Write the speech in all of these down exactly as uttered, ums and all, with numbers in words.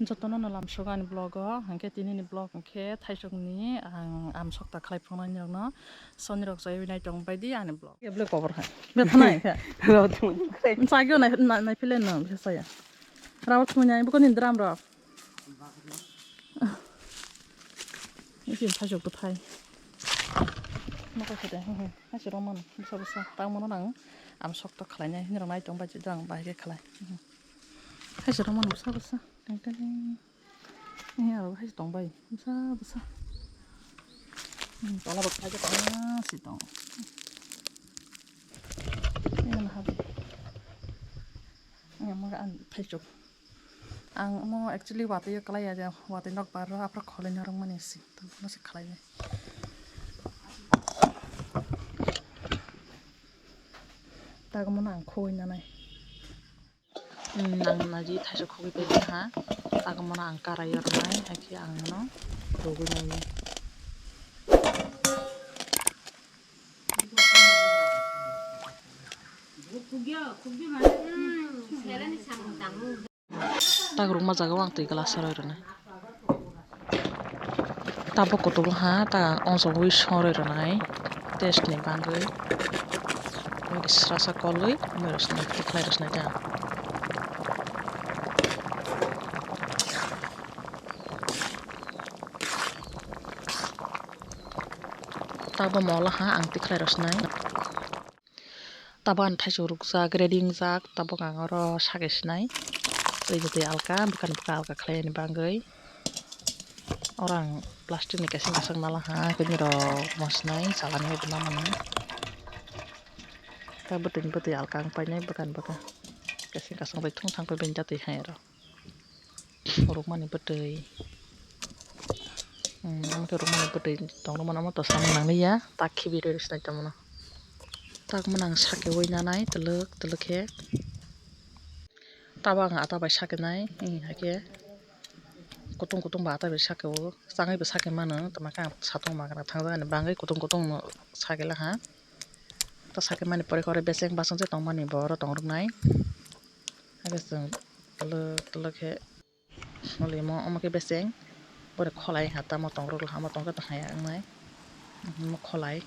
Jotono no lamsogo ani vlog o, hwnkhe tini ni vlog hwnkhe thaisok ni ang amsok ta khlai phunuknai nirok no, so nirok chaywi nai tong bai di ani vlog. Ebole kobor hai. Bethanai khe. Rao thumui. Chagyo nai, nai, nai phile no, bisa ya. Rao thumui nai, buko ni drum rok. Isi thaisok bwthai. Nokha khe de, hmm, hmm. Haisi romano bwsa bwsa. Tamo no nang amsok ta khlai nai, nirok nai tong bai di, dang bai khe khlai. Hmm. Haisi romano bwsa bwsa. Teng teng. Ni aro hai tong bai. Bwsa bwsa. Hmm, tola rok hai tong si tong. Ni na ha. Ni mo an phai chok. Ang mo actually watwi kwlai ya, watwi nok bar ro aphra kholai na rwng mani si. Tamo se khlai nai. Tamo no ang khoi na nai. Hmm, nang naji thaisa khogwi paiha. Tamo no ang karai rwnai, hakhe ang no rwgwi nainai. Tak rwngma jaga o ang twi glass o roi rwnai. Tabuk kutung ha, ta onsogwi songrwi rwnai taste ni bagwi. Mui srasa kolwi mui rwsnai, tikhlai rwsnai ta. Tabuk mola ha ang tikhlai rwsnai. Tabuk ani thaisok rukjak, ready wngjak, tabuk ang oro sake sinai. Twi twi alka, bwkani bwkha alka khlaini bagwi. Oro ang plastic ni kaising kasak nala ha, kini rok mosnai, chalani bo namani. Ta bwtwi bwtwi alka ang painai, bwkani bwkha. Kaising kasak bai thung thang pai bini jatwi hai oro. Rukmani bwtwi. Hmm, omo khe rukmani bwtwi tong rwmani omo to samung nang liya. Tak khibi rwi rwsnai tamo no. Tak mwnang sake ui nanai twlwk twlwk khe. Tabo ang ata bai sake nai, hmm, hakhe kutung kutung ba ata bai sake o, changwi bo sake mano, tamo khe ang satung magra thangjak ani bagwi kutung kutung no sake laha. Ta sake mani pore khe oro becheng basong se tongmani bo oro tong rwknai. Hakhe chwng twlwk twlwk khe limo omo khe becheng, boni kholai ha tamo tong rwkla ha, omo tong khe tong haya wngnai, omo kholai,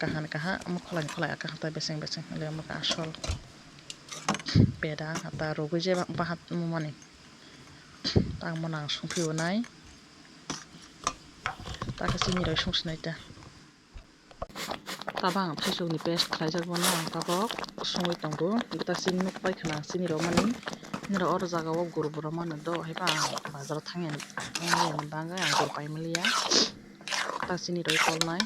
kaham kaha omo kholai ni kholai kaha ta becheng becheng, omo khe asol peda ha ta rwgwi je bahat omo mani tamo nang songphi wnai. Ta khe chini roi song sinai ta. Tabuk ang thaisok ni paste khlaijak bono ang tabuk songwi tongo. Bwta chini nuk pai khna chini rw mani. Nini rw oro jaga o gur bo rw mano do, haiba ang bazar o thang ya ni bagwi ang gur pai maliya. Ta chini roi kolnai.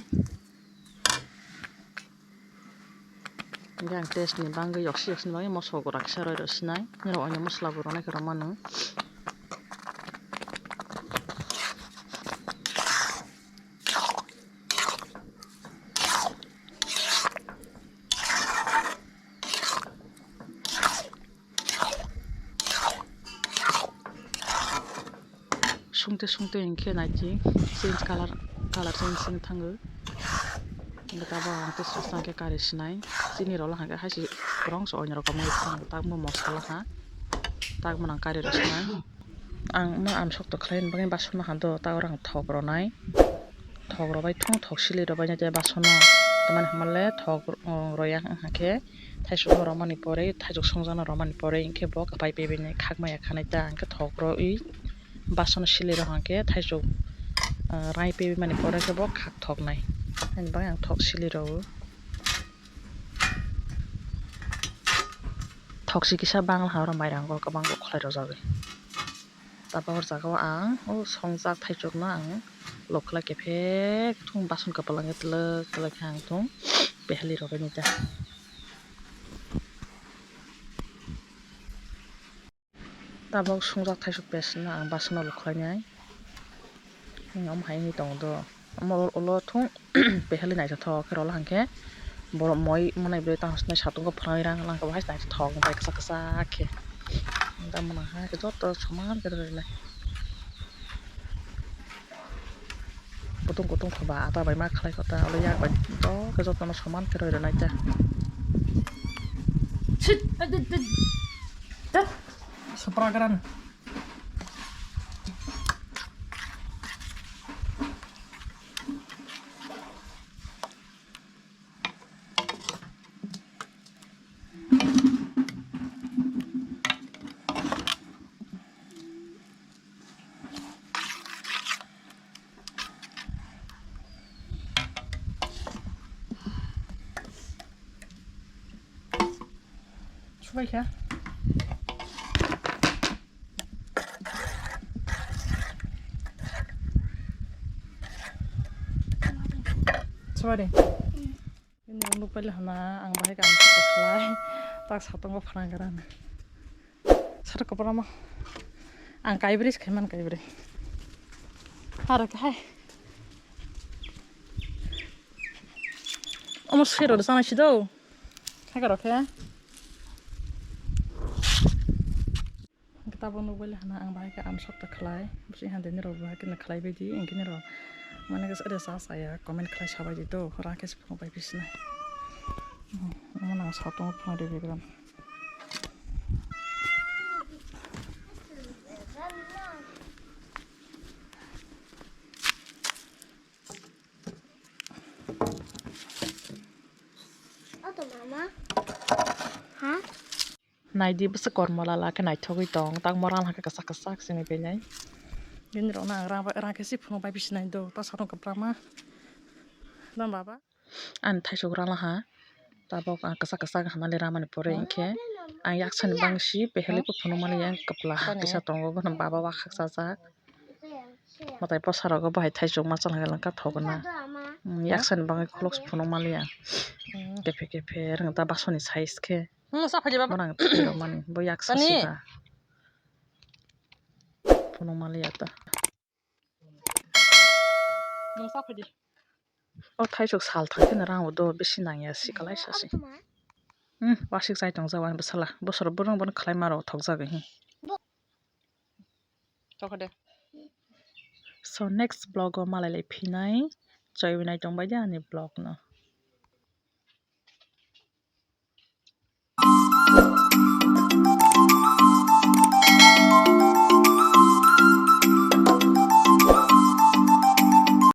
Hingke ang taste ni bagwi yoksi yoksi ni bagwi mosok rok kisa roi rw sinai. Nini rok oino mosla bo rw nai khe rw mano. Sungte sungte hingke naidi change colour, colour change wng thango. Hingke tabok ang tei sasa khe kari sinai. Chini rok hingke haisi kwbangsa oinw rok kwmwi thango. Tabukbo mosola ha. Tabukbo nang kari rw sinai. Ang no amsok to khlaina bagwi bason no hado, ta oro ang thok rwnai, thok rwbai thung, thok sili rwbai nai tei bason no, tamani hwnba le thok rwya wngkha khe thaisok no rwmani pore, thaisok songjakno rwmani pore hwnkhe bo kwpai pebini khakmaya khanai ta, hwnkhe thok rwwi bason sili rw hwnkhe thaisok rai pebimani pore khe bo khak thoknai, ani bagwi ang thok sili rwo. Thok si kisa bangla ha oro mairang o kwbang bo khlai rwjagwi. Tabok o jaga o ang o songjak thaisok no ang lok khlai kephek thung bason kwpal ang twlwk twlwk khe ang thung pehali rwbai nai ta. Tabok songjak thaisok paste no ang bason o lok khlai nai. Omo hai wngwi tongo do. Omo ulo thung pehali naithothok khe rwla hwnkhe borok moi manai bwrwi tang satung khe phwrwngwi rang lang khe bo hai naithothok bai kwchak kwchak khe. Tamo nang hai khe joto soman khe rwrwinai. Kutung kutung khe ba ata bai ma khlai kho ta, olo yak bai joto khe jotono soman khe rwrwinai ta. Sopragram. Subaikha. Sorry. Ini nuk paila hana ang bahai kam khlai. Tak satung ko phrang gran. Sar ko pura ma. Ang kaibri khaimani kaibri. Haro khe hai. Omo sero sana sido. Hai karo khe. Tabuk nukbaila hana ang bahai khe amsok ta khlai. Bwswk hande nirok bahai kheno khlai baidi, hinkhe nirok mane khe sa sa ya comment khlai sabaidi to, rang khe se phunuk bai bisinai. Omo nang satung phunuk rw bigram. Naidi bwswk kormo lala khe naithogwi tong, tak morang hakhe kwchak kwchak sini belai. Bini rok no ang rang bai, rang khe si phunuk bai bisinai do, ta satung kwbangma. Dam baba. Ani thaisok rang laha, tabok ang kwchak kwchak hamali ramani pore hinkhe ang yaksani bangsi beheli bo phunuk mali yang kwpla kisa tongo, bono baba wakhak chajak. Mwtai bwsa rogo bo hai thaisok masa langa langa thogna. Yaksani bagwi khuluk phunuk mali ang. Kephe kephe rwng ta basoni size khe. Masa phaidi baba. Mani bo yaksa siba. Phunuk mali ya ta. Masa phaidi. O thaisok sal thang kheno rang o do bisi nangya si kalai sa si. Hmm, wasik chai tong jago ani bwsala. Bosor bwrwng bono khlai ma rok thok jago hi. Tokode. So next vlog o malai lai phinai. Choi winai tong bai de ani vlog no.